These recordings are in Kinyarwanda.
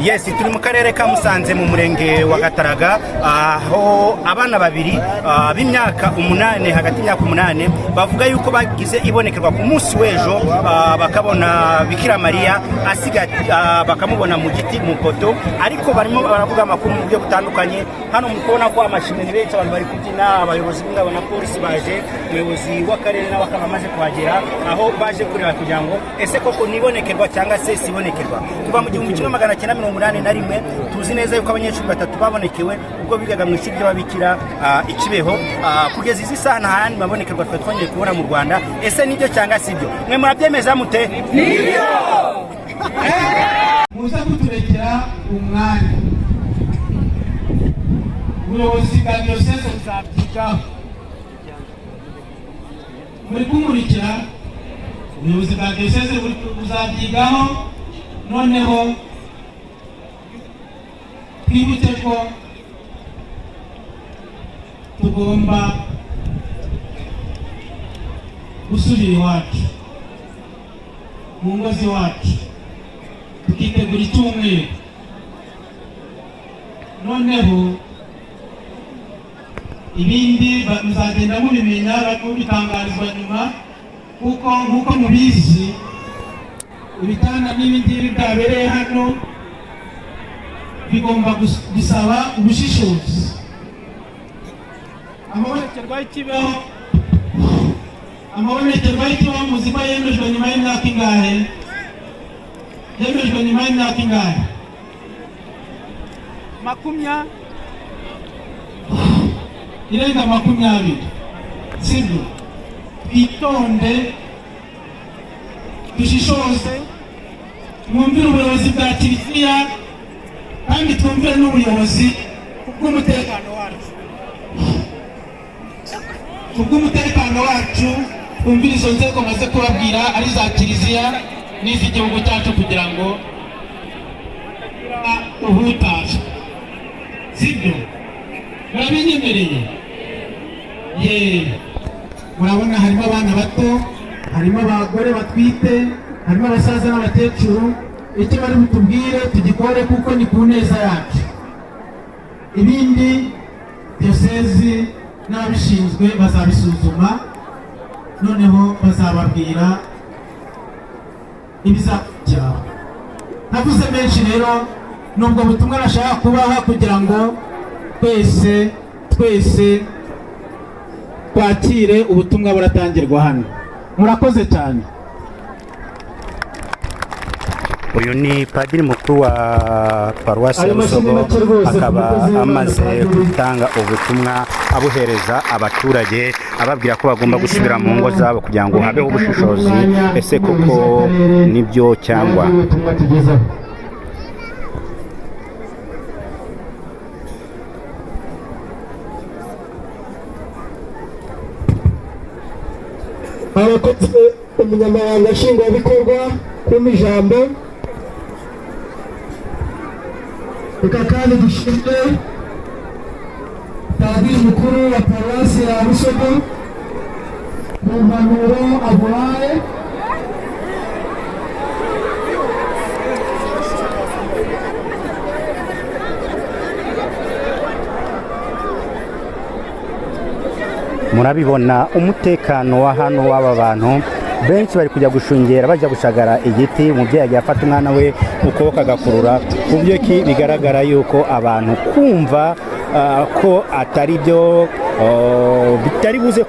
Yes, turi mu karere ka Musanze, mu murenge wa Gataraga, aho abana babiri b'imyaka 8, hagati y'imyaka 8, bavuga yuko bagize ibonekerwa ku munsi w'ejo, bakabona Bikira Mariya asiga, bakamubona mu giti, mu poto. Ariko barimo baravuga amakuru mu buryo butandukanye. Hano mu kubona ko amashimwe ni benshi, abantu bari kubyina, abayobozi b'ingabo na polisi baje, umuyobozi w'akarere nawe akaba amaze kuhagera, aho baje kureba kugira ngo ese koko nibonekerwa cyangwa se sibonekerwa. Kuva mu 1981, tuzi neza yuko abanyeshuri batatu babonekewe ubwo bigaga mu ishuri ry'ababikira i Kibeho. Kugeza izi saha nta yandi mabonekerwa twari twongeye kubona mu Rwanda. Ese nibyo cyangwa si byo? Mwe murabyemeza mute? Muze kuturekera umwanya, ubuyobozi bwa diyoseze buzabyigaho. Muri kumurikira, ubuyobozi bwa diyoseze buzabyigaho. Noneho twibutse ko tugomba gusubira iwacu, mu ngo z'iwacu, tukitegura icyumweru. Noneho ibindi muzagenda mubimenya, mubitangarizwa nyuma, kuko nk'uko mubizi, ibitanda n'ibi ngibi byabereye hano bigomba gusaba ubushishozi. Amabonekerwa y'ikibeho, amabonekerwa y'ikibeho, muzi ko yemejwe nyuma y'imyaka ingahe? Yemejwe nyuma y'imyaka ingahe? Irenga 20, sibyo? Twitonde, dushishoze, mwumvire ubuyobozi bwa kiliziya kandi twumvire n'ubuyobozi kubw'umutekano wacu. Kubw'umutekano wacu, twumvire izo nzego maze kubabwira, ari za kiliziya n'iz'igihugu cyacu, kugira ngo uhutazwa, sibyo? Murabinyemereye? Ye, murabona harimo abana bato, harimo abagore batwite, harimo abasaza n'abakecuru. Icyo bari butubwire tugikore, kuko ni ku neza yacu. Ibindi diyosezi n'ababishinzwe bazabisuzuma, noneho bazababwira ibizakurikiraho. Ntavuze menshi rero, nubwo butumwa nashaka kubaha kugira ngo twese twese twakire ubutumwa buratangirwa hano. Murakoze cyane. Uyu ni padiri mukuru wa paruwasi ya Ayo mashyi ni Busogo, make rwose ku akaba mukozi w'Imana amaze Padiri. gutanga ubutumwa, abuhereza abaturage, ababwira ko bagomba gusubira mu ngo zabo kugira ngo habeho ubushishozi. Ese koko nibyo cyangwa? Ubutumwa tugezaho. Abakozi, umunyamabanga nshingwabikorwa kumpa ijambo. Reka kandi dushimire padiri mukuru wa paruwasi ya Busogo ku mpanuro aguhaye. Murabibona umutekano wa hano w'aba bantu benshi bari kujya gushungera, bajya gushagara igiti. Umubyeyi agiye afata umwana we ukuboko agakurura, ku buryo ki bigaragara yuko abantu kumva ko atari byo, bitari buze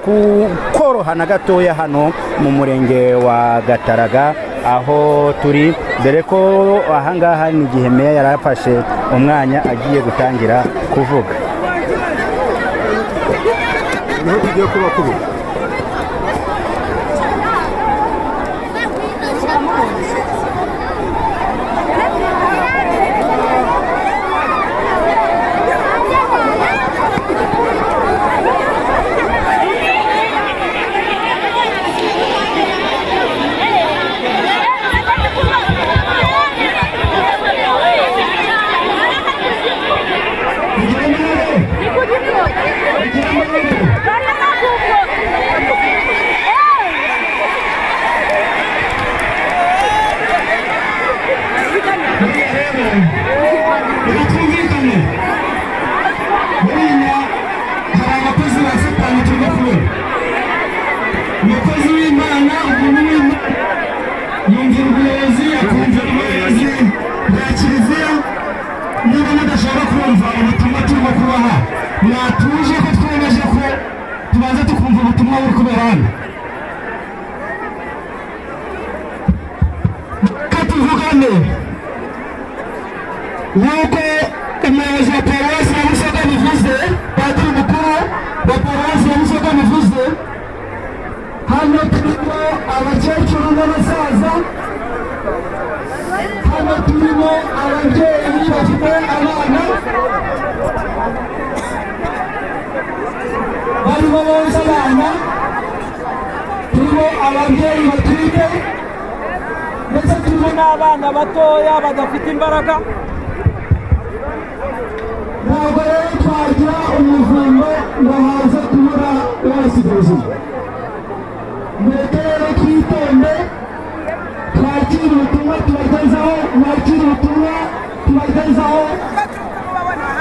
koroha na gatoya hano mu murenge wa Gataraga aho turi, dore ko ahangaha ni igihe meya yari afashe umwanya agiye gutangira kuvuga. Niho tugiye kuba kubi. Mugire amahoro, mugire amahoro. Buriya rero Hano reka tuvugane. Nk'uko umuyobozi wa paruwasi ya Busogo bivuze, padiri mukuru wa paruwasi ya Busogo bivuze, hano turimo abakecuru n'abasaza, hano turimo ababyeyi bafite abana barimo bonsa abana, turimo ababyeyi batwite, ndetse turimo n'abana batoya badafite imbaraga. Ntabwo rero twagira umuvundo ngo haze kubura uhasiga ubuzima. Mureke rero twitonde, twakire ubutumwa tubagezaho, mwakire ubutumwa tubagezaho,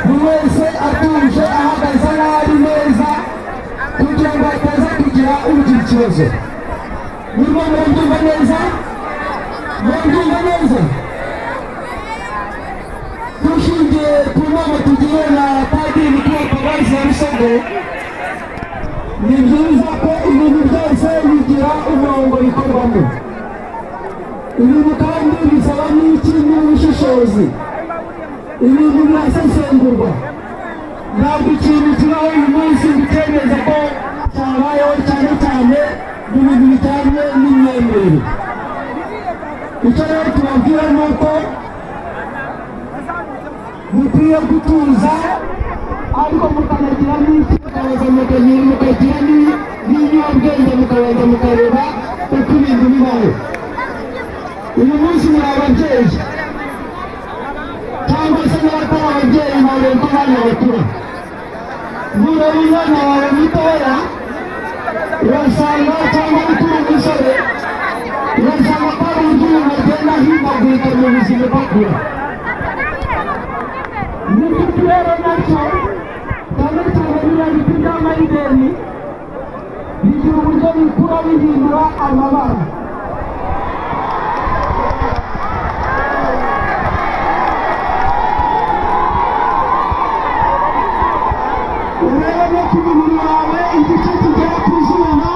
buri wese atuje, ahagaze aho ari neza, kugira ngo hataza kugira ugira ikibazo. Niba murabyumva neza, murabyumva neza. Dushingiye ku nama tugiwe na padiri mukuru wa paruwasi ya Busogo, ni byiza ko ibintu byose bigira umurongo bikorwamo. Ibintu kandi bisaba n'iki? N'ubushishozi. Ibintu birasesengurwa. Ntabwo ikintu kibaho uyu munsi ngo ucyemeza ko cyabayeho, cyane cyane mu bintu bijyanye n'imyemerere. Icyo rero tubabwira ni uko mukwiye gutuza, ariko mukanagira n'iki? Mukabanza mukagira n'inyurabwenge, mukabanza mukareba uko ibintu bibaho. Uyu munsi muri ababyeyi cyangwa se n'abatari ababyeyi, bareba uko abana bakura. Nureba umwana wawe mutoya urasanga, cyangwa ukiri umusore, urasanga ko hari uburyo umuntu agenda ahindagurika mu buzima bakura. N'igiti rero nacyo, cyane cyane biriya biti by'amayideni, bigira uburyo bikura bihindura amabara. Urebe no ku mubiri wawe, igice kigera ku zuba,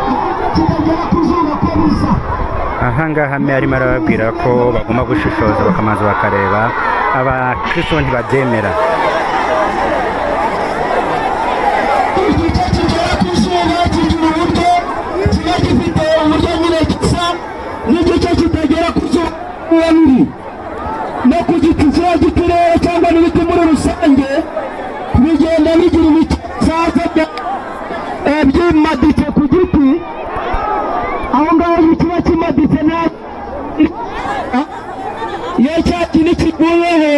igice kitagera ku zuba, ko bisa. Ahangaha me arimo arababwira ko bagomba gushishoza, bakamanza bakareba. Abakristo ntibabyemera. Igice kigera ku zuba kigira uburyo kiba gifite, uburyo nyine gisa, n'igice kitagera ku zuba biba biri no ku giti. Kiriya giti rero, cyangwa n'ibiti muri rusange, bigenda bigira ibisaza byimaditse ku giti. Aho ngaho iyo kiba kimaditse, nta iyo cya kintu kiguyeho,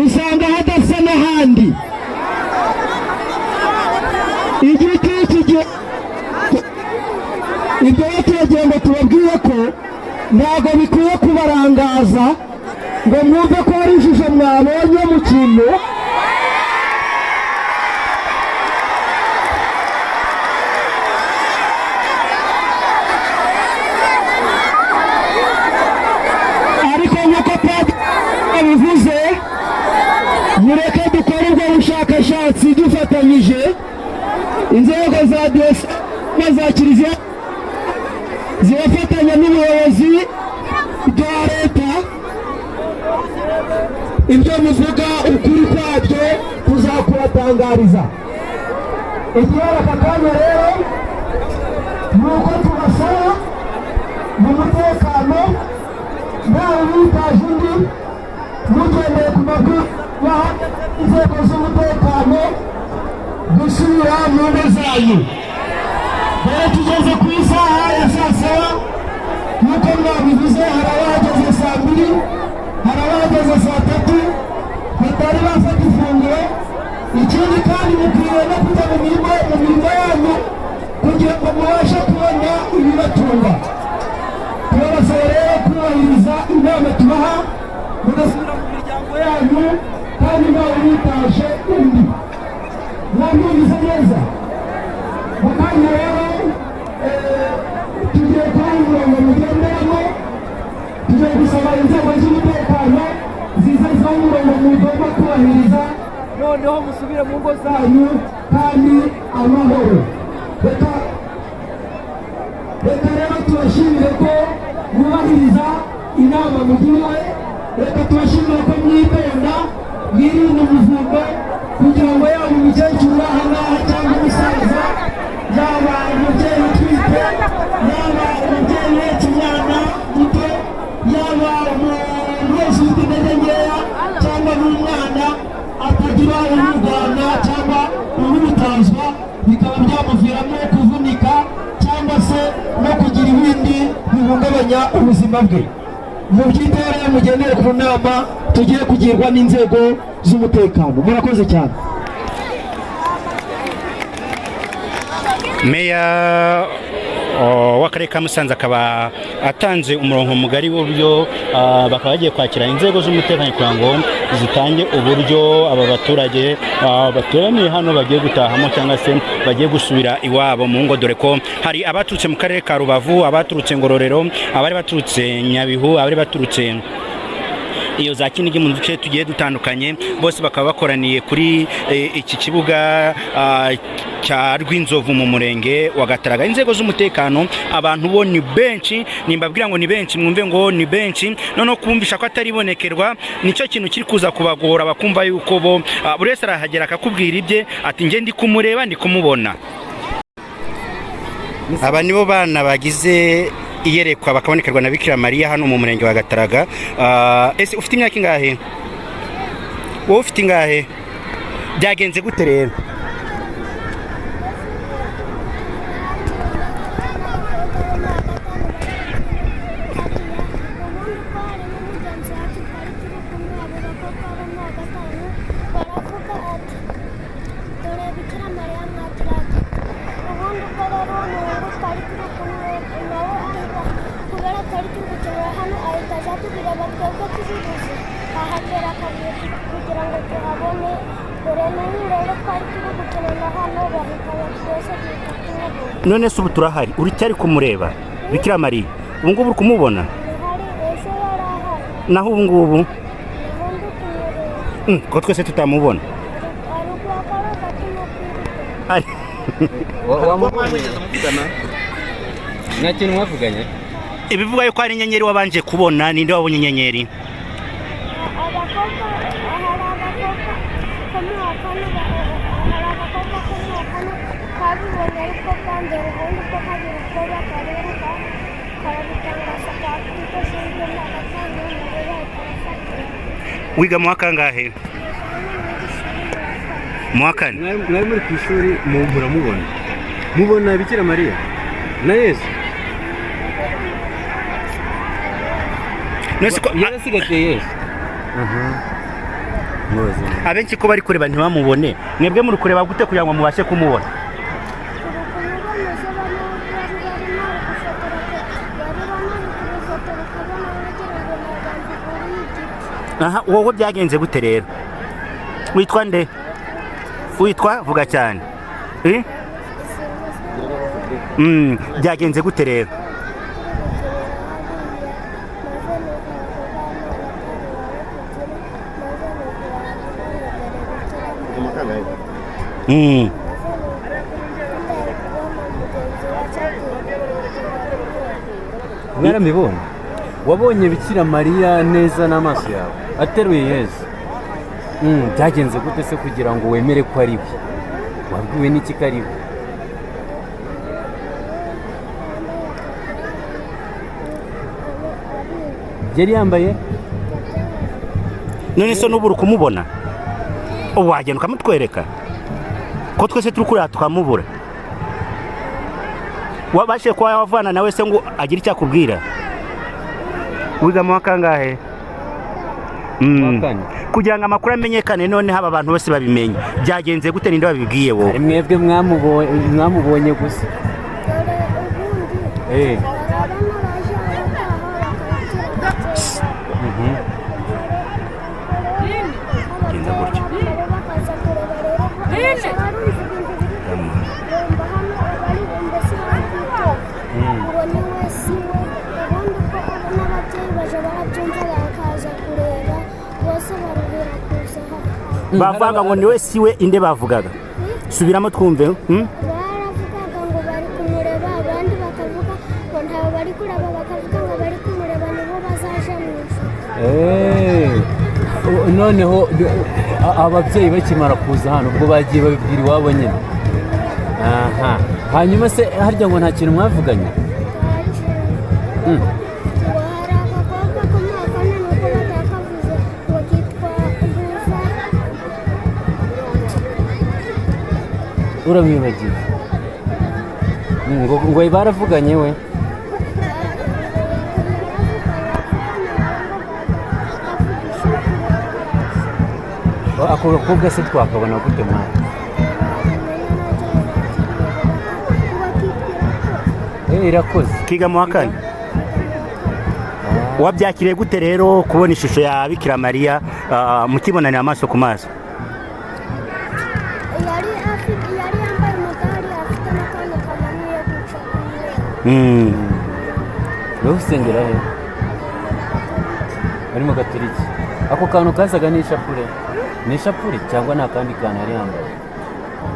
usanga hadasa n'ahandi. Igiti kigiye ibyo rero, turagira ngo tubabwire ko ntabwo bikwiye kubarangaza ngo mwumve ko hari ishusho mwabonye mu kintu. Ariko nk'uko padiri abivuze, mureke dukore ubwo bushakashatsi dufatanyije, inzego za diyoseze na za kiliziya zirafatanya n'ubuyobozi bwa leta. Ibyo muvuga, ukuri kwabyo tuzakubatangariza. Ikibazo aka kanya rero ni uko tubasaba mu mutekano, ntawe witaje undi, mugendeye ku mabwiriza inzego z'umutekano, gusubira mu ngo zanyu. Dore tugeze ku isaha ya saa 7 nk'uko mwabivuze. Hari abahageze saa 2, hari abahageze saa 3, batari bafata ifunguro. Ikindi kandi, mukwiriye no kujya mu mirimo yanyu kugira ngo mubashe kubona ibibatunga. Turabasaba rero kubahiriza inama tubaha, mugasubira mu miryango yanyu kandi ntawe witaje undi. Mwabyumvise neza? Mu kanya rero tugiye kubaha umurongo mugenderamo. Tugiye gusaba inzego z'umutekano zize zibaha umurongo mugomba kubahiriza, Noneho musubire mu ngo zanyu zanyu kandi amahoro. Reka Tubashimire ko mwubahiriza inama mugiriwe. Reka tubashimire ko mwitonda, mwirinda umuvundo, kugira ngo yaba umukecuru uri aha ngaha cyangwa umusaza, yaba umubyeyi utwite, yaba umubyeyi uhetse umwana muto, yaba umuntu wese ufite intege nkeya cyangwa n'umwana, atagira umurwana cyangwa uhutazwa, bikaba byamuviramo kuvunika cyangwa se no kugira ibindi bihungabanya ubuzima bwe. Mubyiteho rero, mugendere ku nama tugiye kugirwa n'inzego z'umutekano. Murakoze cyane. Meya w'akarere ka Musanze akaba atanze umurongo mugari w'uburyo bakaba bagiye kwakira inzego z'umutekano kugira ngo zitange uburyo aba baturage bateraniye hano bagiye gutahamo cyangwa se bagiye gusubira iwabo mu ngo, dore ko hari abaturutse mu karere ka Rubavu, abaturutse Ngororero, abari baturutse Nyabihu, abari baturutse iyo za Kinigi mu duce tugiye dutandukanye, bose bakaba bakoraniye kuri iki kibuga cya Rwinzovu mu murenge wa Gataraga. Inzego z'umutekano, abantu bo ni benshi, nimbabwira ngo ni benshi mwumve ngo ni benshi. Noneho kumvisha ko ataribonekerwa nicyo kintu kiri kuza kubagora, bakumva yuko bo buri wese arahagera akakubwira ibye, ati njye ndi kumureba, ndi kumubona. Aba nibo bana bagize iyerekwa bakabonekerwa na Bikira Mariya hano mu murenge wa Gataraga. Ese ufite imyaka ingahe? Wowe ufite ingahe? Byagenze gute rero? Ubundi ko harimo mugenzi wacu twari turi kumwe, abo bakobwa bo mu wa gatanu baravuga ati: "Dore Bikira Mariya mwaturata." Ubundi ubwo rero uwo muhungu twari turi kumwe nawe ahita, kubera twari turi gukinira hano, ahita aza tubireba twebwe tubibuze, ahatera akabuye kugira ngo tuhabone. Dore n'ubu rero twari turi gukinira hano, bahita twese duhita tumubona. None se ubu turahari, uracyari kumureba Bikira Mariya? Ubu ngubu uri kumubona? Ntihari, ejo yari ahari. Naho ubu ngubu? Ubundi kumureba. Ko twese tutamubona? Ari guhakara gatuma kwiruka. Ari- Nta kintu mwavuganye? Ibivuga yuko hari inyenyeri wabanje kubona, ninde wabonye inyenyeri? Abakobwa, hari abakobwa ko mu wa kane hari abakobwa ko mu wa kane kabibonye ariko bwa mbere, ubundi bwo kagira ubwoba kariruka karabitangaza kwa iryo shuri ryo mu wa gatanu, nabo bahita bafatira. Wiga mu wa kangahe? Hano mu iri shuri mu wa kane. Mu wa kane. Mwari muri ku ishuri muramubona, mubona Bikira Mariya na Yesu? None se ko Yarasigatiye Yesu. Mubaze. Abenshi ko bari kureba ntibamubone, mwebwe muri kureba gute kugira ngo mubashe kumubona? Turi kumubona ejo, bano bari barimo gufotora, bari bamaze kubifotora ukabona wagira ngo ni abantu buriye igiti. Aha, wowe byagenze gute rero? Witwa nde? Witwa, vuga cyane. Eh? Byagenze gute rero? Mwaramibonye? Wabonye Bikira Mariya neza n'amaso yawe ateruye Yesu? Byagenze gute se kugira ngo wemere ko ari we? Wabwiwe n'iki ko ari we? Yari yambaye? None se n'ubu uri kumubona? Wagenda ukamutwereka, ko twese turi kureba tukamubura? Wabashije kuba wavana nawe se ngo agire icyo akubwira? Wiga mu wa kangahe? Wa kane. Kugira ngo amakuru amenyekane, none haba abantu bose babimenye, byagenze gute? Ninde wabibwiye wowe? Ari mwebwe mwamubonye gusa? Dore ubundi hari abana baje abataha bakababwira. Genda gutya. Nabo bakaza kureba rero, bakaza barumva ibintu biri kubomba hano, bari mbese bari kwitoka ngo ni we si we. Ubundi ubwo abo n'ababyeyi baje barabyumva, bakaza kureba, bose barubera kuza hano. Bavugaga ngo niwe si we? Inde bavugaga? Subiramo twumve, Baravugaga ngo bari kumureba, abandi bakavuga ngo ntawe bari kureba. Noneho ababyeyi bakimara kuza hano ubwo bagiye babibwira iwabo nyine. Aha, hanyuma se harya ngo nta kintu mwavuganye? Ntacyo. Ngo hari agakobwa ko mu wa kane, nuko batakavuze, ngo kitwa Ntuza. Uramwibagiwe? Ngo baravuganye we? Ako gakobwa se twakabona gute mwana? Irakoze. Kiga mu wa kane. Wabyakiriye gute rero kubona ishusho ya Bikira Mariya, mukibonanira amaso ku maso? Yari afite, yari yambaye umudari, afite n'akantu kamanuye guca umweru. Wowe usengera he? Ari mu Gaturiki. Ako kantu kasaga n'ishapure, ni ishapure cyangwa ni akandi kantu yari yambaye?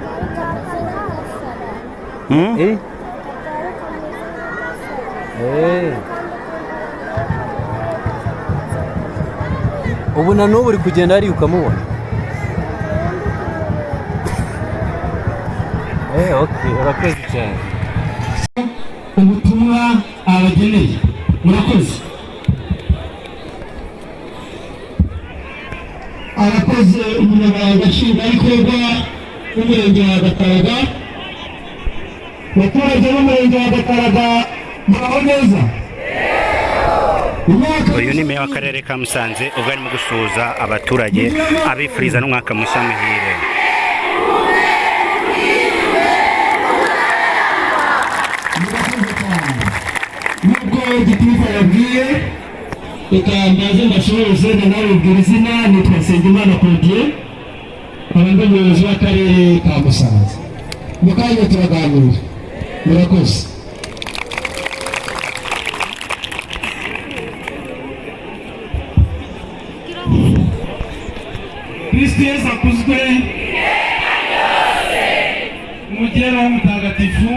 Kari kameze nk'agasaraba. Eh? Kari kameze nk'agasaraba. Ubu na n'ubu uri kugenda hariya ukamubona? Okay, urakoze cyane. Ubutumwa abageneye, murakoze. Arakoze umunyamabanga nshingwabikorwa w'umurenge wa Gataraga. Abaturage b'umurenge wa Gataraga, muraho neza? Imyaka Uyu ni meya w'akarere ka Musanze ubwo arimo gusuhuza abaturage, abifuriza n'umwaka mushya muhire. Murakoze cyane. Nk'uko gitifu yabwiye, reka mbaze mbasuhuze nanabibwira izina. Nitwa Nsengimana Claudien, nkaba ndi umuyobozi w'akarere ka Musanze. Mu kanya turaganira, murakoze. Kristo Yesu akuzwe! Umugera w'umutagatifu.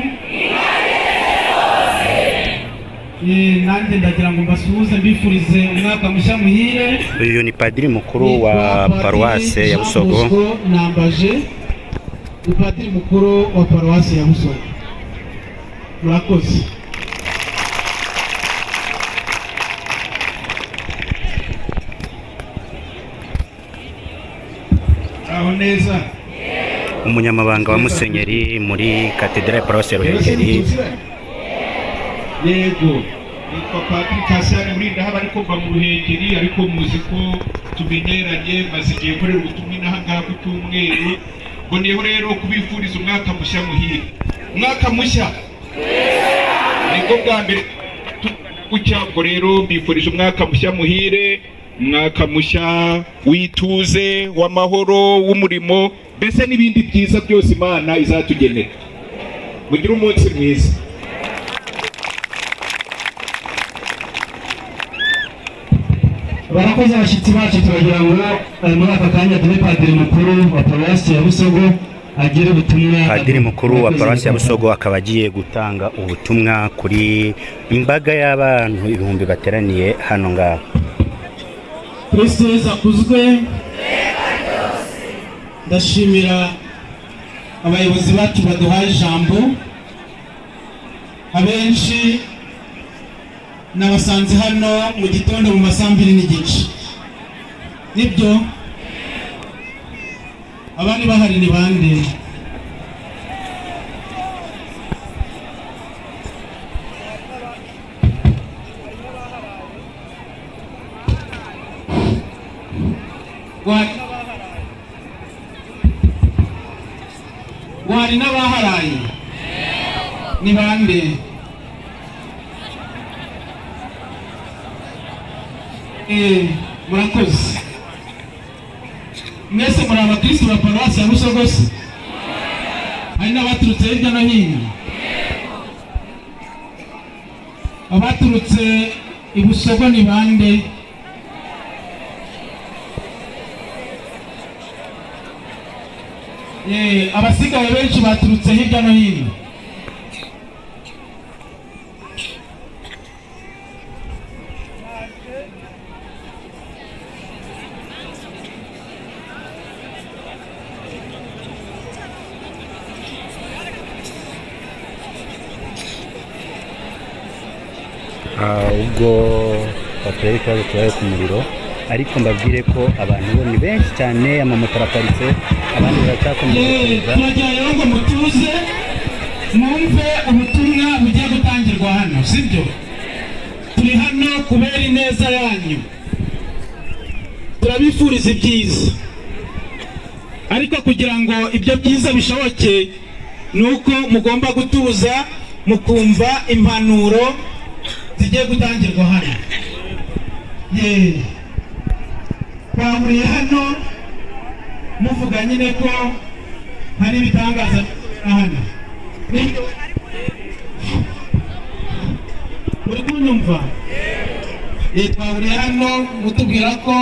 Nanjye ndagira ngo mbasuhuze, mbifurize umwaka mushya muhire. Uyu ni padiri mukuru wa Nitwa Padiri paruwase ya Jean Busogo. Bosco Nambaje, ni padiri mukuru wa paruwasi ya Busogo. Murakoze. Aho neza. Umunyamabanga wa musenyeri muri katedrali ya paruwasi ya Ruhengeri. Yego, nitwa Padiri Kasiyani Murindahabi, ariko mva mu Ruhengeri, ariko muzi ko tumenyeranye, maze igihe nkorera ubutumwa inaha ngaha ku cyumweru. Mboneyeho rero kubifuriza umwaka mushya muhire, umwaka mushya. Nibwo bwa mbere gutya. Ubwo rero mbifurije umwaka mushya muhire, umwaka mushya w'ituze, w'amahoro, w'umurimo, mbese n'ibindi byiza byose Imana izatugenera. Mugire umunsi mwiza. Barakoze abashyitsi bacu. Turagira ngo muri aka kanya duhe padiri mukuru wa paruwasi ya Busogo agire ubutumwa. Padiri mukuru wa paruwasi ya Busogo akaba agiye gutanga ubutumwa kuri imbaga y'abantu ibihumbi bateraniye hano ngaho. Kristo Yesu akuzwe! Ndashimira abayobozi bacu baduhaye ijambo. Abenshi nabasanze hano mu gitondo mu ma 2:30. Nibyo, abari bahari ni bande? Wari n'abaharaye ni bande? Murakoze mwese. Muri abakristu ba paruwasi ya Busogo se? Hari n'abaturutse hirya no hino. Abaturutse i Busogo ni bande? Abasigaye benshi baturutse hirya no hino. Ubwo bateye ikibazo kibaye ku muriro, ariko mbabwire ko abantu bo ni benshi cyane, amamoto araparitse, abandi baracyakomeje kuza. Turagira rero ngo mutuze, mwumve ubutumwa bugiye gutangirwa hano, sibyo? Turi hano kubera ineza yanyu, turabifuriza ibyiza, ariko kugira ngo ibyo byiza bishoboke ni uko mugomba gutuza, mukumva impanuro zigiye gutangirwa hano. Ye, twahuriye hano muvuga nyine ko hari ibitangaza hano. Nibyo? Muri kunyumva? Twahuriye hano mutubwira ko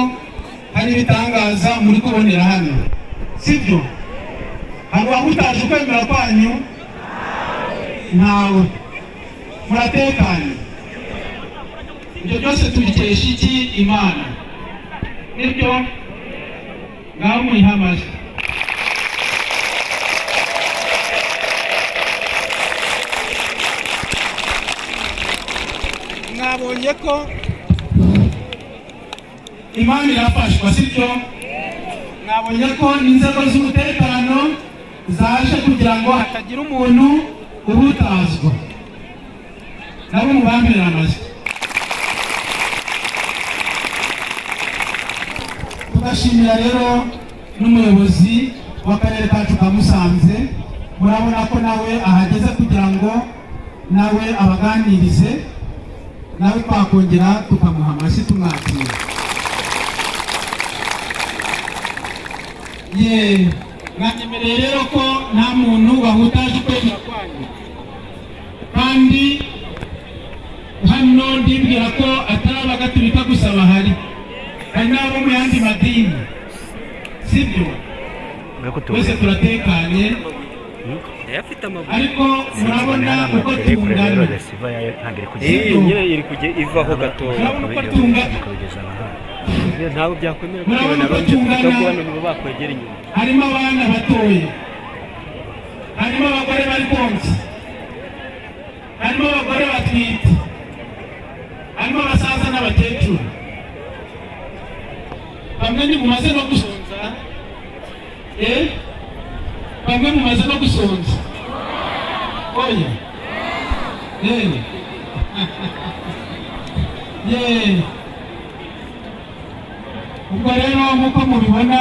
hari ibitangaza muri kubonera hano, sibyo? Hari uwahutaje ukwemera kwanyu? Ntawe. Muratekanye. Ibyo byose tubikesha iki? Imana. Nibyo? Ngaho muyihe amashyi. Mwabonye ko Imana irafashwa, sibyo? Mwabonye ko n'inzego z'umutekano zaje kugira ngo hatagira umuntu uhutazwa. Nabo mubambirira amashyi. Tugashimira rero n'umuyobozi w'akarere kacu ka Musanze. Murabona ko nawe ahageze kugira ngo nawe abaganirize, nawe twakongera tukamuha amashyi tumwakira. Ye, mwanyemereye rero ko nta muntu wahutaje ukwemera kwanyu, kandi hano ndibwira ko atari abagatulika gusa bahari, hari n'abo mu yandi madini, sibyo? Twese turatekanye, ariko murabona uko tungana. Nyine iri kujya ivaho gatoya. Murabona uko tungana. Ntabwo byakwemera Murabona kugabana uko ronje tungana. kuko hano nibo bakwegera inyuma. Harimo abana batoya, harimo abagore bari konsa, harimo abagore batwite, harimo abasaza n'abakecuru. Bamwe ntimumaze no gusonza, eh? Bamwe mumaze no gusonza? Oya. Eh. Ye, ubwo rero nk'uko mubibona,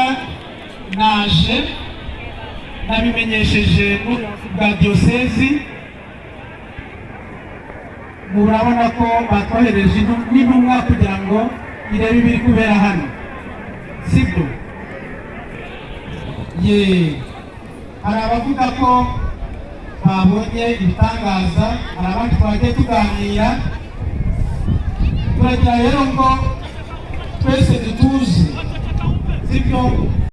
naje nabimenyesheje n'ubuyobozi bwa diyosezi. Murabona ko batwohereje n'intumwa kugira ngo irebe ibiri kubera hano, sibyo? Ye, hari abavuga ko babonye ibitangaza, hari abandi twagiye tuganira. Turagira rero ngo twese dutuze, sibyo?